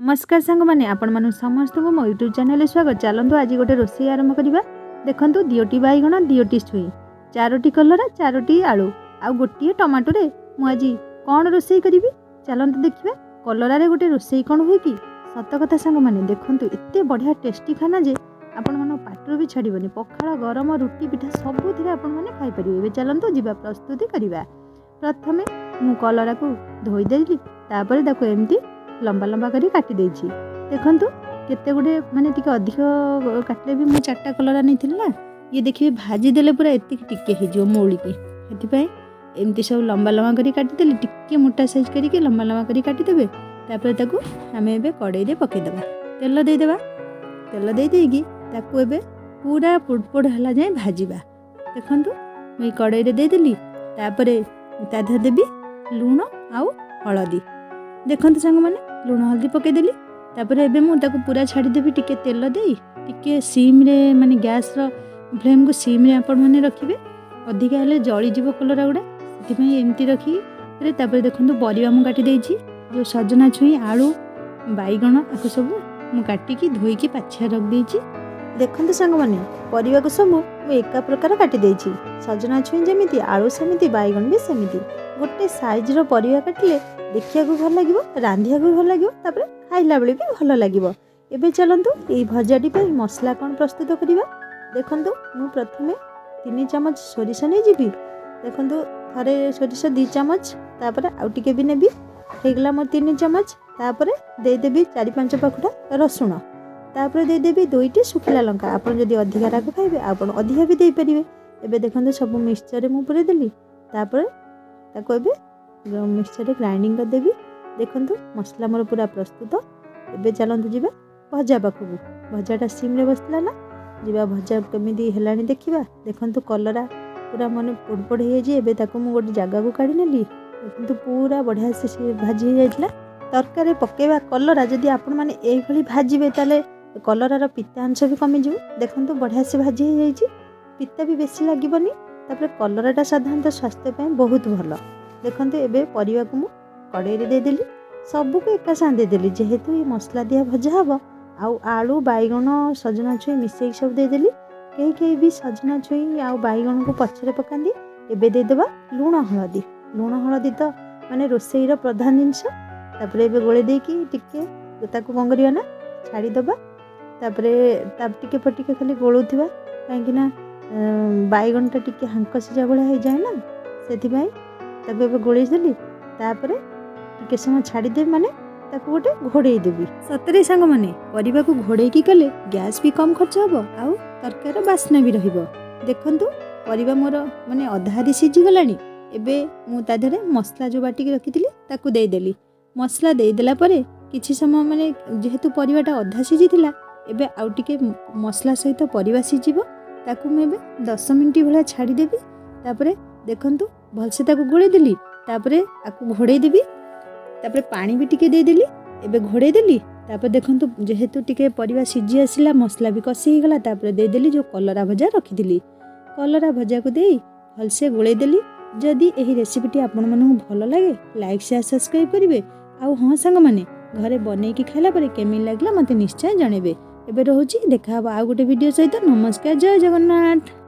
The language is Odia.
ନମସ୍କାର ସାଙ୍ଗମାନେ, ଆପଣମାନଙ୍କୁ ସମସ୍ତଙ୍କୁ ମୋ ୟୁଟ୍ୟୁବ୍ ଚ୍ୟାନେଲରେ ସ୍ୱାଗତ। ଚାଲନ୍ତୁ, ଆଜି ଗୋଟେ ରୋଷେଇ ଆରମ୍ଭ କରିବା। ଦେଖନ୍ତୁ, 2ଟି ବାଇଗଣ, 2ଟି ଛୁଇଁ, ଚାରୋଟି କଲରା, ଚାରୋଟି ଆଳୁ ଆଉ ଗୋଟିଏ ଟମାଟୋରେ ମୁଁ ଆଜି କ'ଣ ରୋଷେଇ କରିବି, ଚାଲନ୍ତୁ ଦେଖିବା। କଲରାରେ ଗୋଟେ ରୋଷେଇ କ'ଣ ହୁଏ କି? ସତ କଥା ସାଙ୍ଗମାନେ, ଦେଖନ୍ତୁ, ଏତେ ବଢ଼ିଆ ଟେଷ୍ଟି ଖାନା ଯେ ଆପଣମାନଙ୍କ ପାଟିରୁ ବି ଛାଡ଼ିବନି। ପଖାଳ, ଗରମ, ରୁଟି, ପିଠା ସବୁଥିରେ ଆପଣମାନେ ଖାଇପାରିବେ। ଏବେ ଚାଲନ୍ତୁ ଯିବା, ପ୍ରସ୍ତୁତି କରିବା। ପ୍ରଥମେ ମୁଁ କଲରାକୁ ଧୋଇଦେଲି, ତାପରେ ତାକୁ ଏମିତି ଲମ୍ବା ଲମ୍ବା କରି କାଟି ଦେଇଛି। ଦେଖନ୍ତୁ କେତେ ଗୁଡ଼ିଏ, ମାନେ ଟିକେ ଅଧିକ କାଟିଲେ ବି, ମୁଁ ଚାରିଟା କଲରା ନେଇଥିଲି ନା, ଇଏ ଦେଖିବେ ଭାଜି ଦେଲେ ପୁରା ଏତିକି ଟିକେ ହେଇଯିବ ମଉଳିକି। ସେଥିପାଇଁ ଏମିତି ସବୁ ଲମ୍ବା ଲମ୍ବା କରି କାଟିଦେଲି। ଟିକେ ମୋଟା ସାଇଜ୍ କରିକି ଲମ୍ବା ଲମ୍ବା କରି କାଟିଦେବେ। ତାପରେ ତାକୁ ଆମେ ଏବେ କଡ଼େଇରେ ପକାଇଦେବା, ତେଲ ଦେଇଦେବା। ତେଲ ଦେଇ ଦେଇକି ତାକୁ ଏବେ ପୁରା ପୋଡ଼ ପୋଡ଼ ହେଲା ଯାଏଁ ଭାଜିବା। ଦେଖନ୍ତୁ, ମୁଁ ଏଇ କଡ଼େଇରେ ଦେଇଦେଲି। ତାପରେ ତା ଦେହରେ ଦେବି ଲୁଣ ଆଉ ହଳଦୀ। ଦେଖନ୍ତୁ ସାଙ୍ଗମାନେ, ଲୁଣ ହଳଦୀ ପକାଇଦେଲି। ତାପରେ ଏବେ ମୁଁ ତାକୁ ପୁରା ଛାଡ଼ିଦେବି ଟିକେ ତେଲ ଦେଇ, ଟିକେ ସିମ୍ରେ, ମାନେ ଗ୍ୟାସ୍ର ଫ୍ଲେମ୍କୁ ସିମ୍ରେ ଆପଣମାନେ ରଖିବେ। ଅଧିକା ହେଲେ ଜଳିଯିବ କଲରା ଗୁଡ଼ା। ସେଥିପାଇଁ ଏମିତି ରଖିକି ତାପରେ ଦେଖନ୍ତୁ, ପରିବା ମୁଁ କାଟି ଦେଇଛି, ଯେଉଁ ସଜନା ଛୁଇଁ, ଆଳୁ, ବାଇଗଣ, ଆକୁ ସବୁ ମୁଁ କାଟିକି ଧୋଇକି ପାଛିଆ ରଖିଦେଇଛି। ଦେଖନ୍ତୁ ସାଙ୍ଗମାନେ, ପରିବାକୁ ସବୁ ମୁଁ ଏକା ପ୍ରକାର କାଟି ଦେଇଛି। ସଜନା ଛୁଇଁ ଯେମିତି, ଆଳୁ ସେମିତି, ବାଇଗଣ ବି ସେମିତି। ଗୋଟେ ସାଇଜ୍ର ପରିବା କାଟିଲେ ଦେଖିବାକୁ ଭଲ ଲାଗିବ, ରାନ୍ଧିବାକୁ ବି ଭଲ ଲାଗିବ, ତାପରେ ଖାଇଲା ବେଳେ ବି ଭଲ ଲାଗିବ। ଏବେ ଚାଲନ୍ତୁ, ଏଇ ଭଜାଟି ପାଇଁ ମସଲା କ'ଣ ପ୍ରସ୍ତୁତ କରିବା। ଦେଖନ୍ତୁ, ମୁଁ ପ୍ରଥମେ 3 ଚାମଚ ସୋରିଷ ନେଇଯିବି। ଦେଖନ୍ତୁ, ଥରେ ସୋରିଷ 2 ଚାମଚ, ତାପରେ ଆଉ ଟିକେ ବି ନେବି। ହେଇଗଲା ମୋର 3 ଚାମଚ। ତାପରେ ଦେଇଦେବି ଚାରି ପାଞ୍ଚ ପାଖୁଡ଼ା ରସୁଣ। ତାପରେ ଦେଇଦେବି ଦୁଇଟି ଶୁଖିଲା ଲଙ୍କା। ଆପଣ ଯଦି ଅଧିକା ରାଗ ଖାଇବେ, ଆପଣ ଅଧିକା ବି ଦେଇପାରିବେ। ଏବେ ଦେଖନ୍ତୁ, ସବୁ ମିକ୍ସଚରରେ ମୁଁ ପୁରେଇ ଦେଲି। ତାପରେ ତାକୁ ଏବେ ମିକ୍ସଚରରେ ଗ୍ରାଇଣ୍ଡିଙ୍ଗ କରିଦେବି। ଦେଖନ୍ତୁ, ମସଲା ମୋର ପୁରା ପ୍ରସ୍ତୁତ। ଏବେ ଚାଲନ୍ତୁ ଯିବା ଭଜା ପାଖକୁ। ଭଜାଟା ସିମ୍ରେ ବସିଥିଲା ନା, ଯିବା, ଭଜା କେମିତି ହେଲାଣି ଦେଖିବା। ଦେଖନ୍ତୁ, କଲରା ପୁରା ମାନେ ପୋଡ଼ ପୋଡ଼ ହେଇଯାଇଛି। ଏବେ ତାକୁ ମୁଁ ଗୋଟେ ଜାଗାକୁ କାଢ଼ି ନେଲି। ଦେଖନ୍ତୁ, ପୁରା ବଢ଼ିଆ ସେ ଭାଜି ହେଇଯାଇଥିଲା। ତରକାରୀ ପକାଇବା କଲରା ଯଦି ଆପଣମାନେ ଏଇଭଳି ଭାଜିବେ, ତାହେଲେ କଲରାର ପିତା ଅଂଶ ବି କମିଯିବ। ଦେଖନ୍ତୁ, ବଢ଼ିଆ ସେ ଭାଜି ହେଇଯାଇଛି, ପିତା ବି ବେଶୀ ଲାଗିବନି। ତାପରେ କଲରାଟା ସାଧାରଣତଃ ସ୍ୱାସ୍ଥ୍ୟ ପାଇଁ ବହୁତ ଭଲ। ଦେଖନ୍ତୁ, ଏବେ ପରିବାକୁ ମୁଁ କଡ଼େଇରେ ଦେଇଦେଲି, ସବୁକୁ ଏକା ସାଙ୍ଗେ ଦେଇଦେଲି। ଯେହେତୁ ଏ ମସଲା ଦିଆ ଭଜା ହେବ, ଆଉ ଆଳୁ, ବାଇଗଣ, ସଜନା ଛୁଇଁ ମିଶେଇକି ସବୁ ଦେଇଦେଲି। କେହି କେହି ବି ସଜନା ଛୁଇଁ ଆଉ ବାଇଗଣକୁ ପଛରେ ପକାନ୍ତି। ଏବେ ଦେଇଦେବା ଲୁଣ ହଳଦୀ। ଲୁଣ ହଳଦୀ ତ ମାନେ ରୋଷେଇର ପ୍ରଧାନ ଜିନିଷ। ତାପରେ ଏବେ ଗୋଳେଇ ଦେଇକି ଟିକେ ତାକୁ କ'ଣ କରିବା ନା ଛାଡ଼ିଦେବା। ତାପରେ ତା ଟିକେ ଟିକେ ଖାଲି ଗୋଳଉଥିବା, କାହିଁକିନା ବାଇଗଣଟା ଟିକେ ହାଙ୍କ ସିଝା ଭଳିଆ ହେଇଯାଏ ନା, ସେଥିପାଇଁ ତାକୁ ଏବେ ଗୋଳେଇ ଦେଲି। ତାପରେ ଟିକେ ସମୟ ଛାଡ଼ିଦେବି, ମାନେ ତାକୁ ଗୋଟେ ଘୋଡ଼େଇ ଦେବି। ସତରେ ସାଙ୍ଗମାନେ, ପରିବାକୁ ଘୋଡ଼େଇକି କଲେ ଗ୍ୟାସ୍ ବି କମ୍ ଖର୍ଚ୍ଚ ହେବ ଆଉ ତରକାରୀର ବାସ୍ନା ବି ରହିବ। ଦେଖନ୍ତୁ, ପରିବା ମୋର ମାନେ ଅଧା ଅଧି ସିଝିଗଲାଣି। ଏବେ ମୁଁ ତା ଦେହରେ ମସଲା ଯେଉଁ ବାଟିକି ରଖିଥିଲି, ତାକୁ ଦେଇଦେଲି। ମସଲା ଦେଇଦେଲା ପରେ କିଛି ସମୟ, ମାନେ ଯେହେତୁ ପରିବାଟା ଅଧା ସିଝିଥିଲା, ଏବେ ଆଉ ଟିକେ ମସଲା ସହିତ ପରିବା ସିଝିବ। ତାକୁ ମୁଁ ଏବେ 10 ମିନିଟ୍ ଭଳିଆ ଛାଡ଼ିଦେବି। ତାପରେ ଦେଖନ୍ତୁ, ଭଲସେ ତାକୁ ଗୋଳେଇ ଦେଲି। ତାପରେ ଆକୁ ଘୋଡ଼େଇ ଦେବି। ତାପରେ ପାଣି ବି ଟିକେ ଦେଇଦେଲି। ଏବେ ଘୋଡ଼େଇ ଦେଲି। ତାପରେ ଦେଖନ୍ତୁ, ଯେହେତୁ ଟିକେ ପରିବା ସିଝି ଆସିଲା, ମସଲା ବି କଷି ହେଇଗଲା, ତାପରେ ଦେଇଦେଲି ଯେଉଁ କଲରା ଭଜା ରଖିଥିଲି। କଲରା ଭଜାକୁ ଦେଇ ଭଲସେ ଗୋଳେଇ ଦେଲି। ଯଦି ଏହି ରେସିପିଟି ଆପଣମାନଙ୍କୁ ଭଲ ଲାଗେ, ଲାଇକ୍, ସେୟାର, ସବସ୍କ୍ରାଇବ୍ କରିବେ। ଆଉ ହଁ ସାଙ୍ଗମାନେ, ଘରେ ବନେଇକି ଖାଇଲା ପରେ କେମିତି ଲାଗିଲା, ମୋତେ ନିଶ୍ଚୟ ଜଣେଇବେ। ଏବେ ରହୁଛି, ଦେଖା ହେବ ଆଉ ଗୋଟେ ଭିଡ଼ିଓ ସହିତ। ନମସ୍କାର, ଜୟ ଜଗନ୍ନାଥ।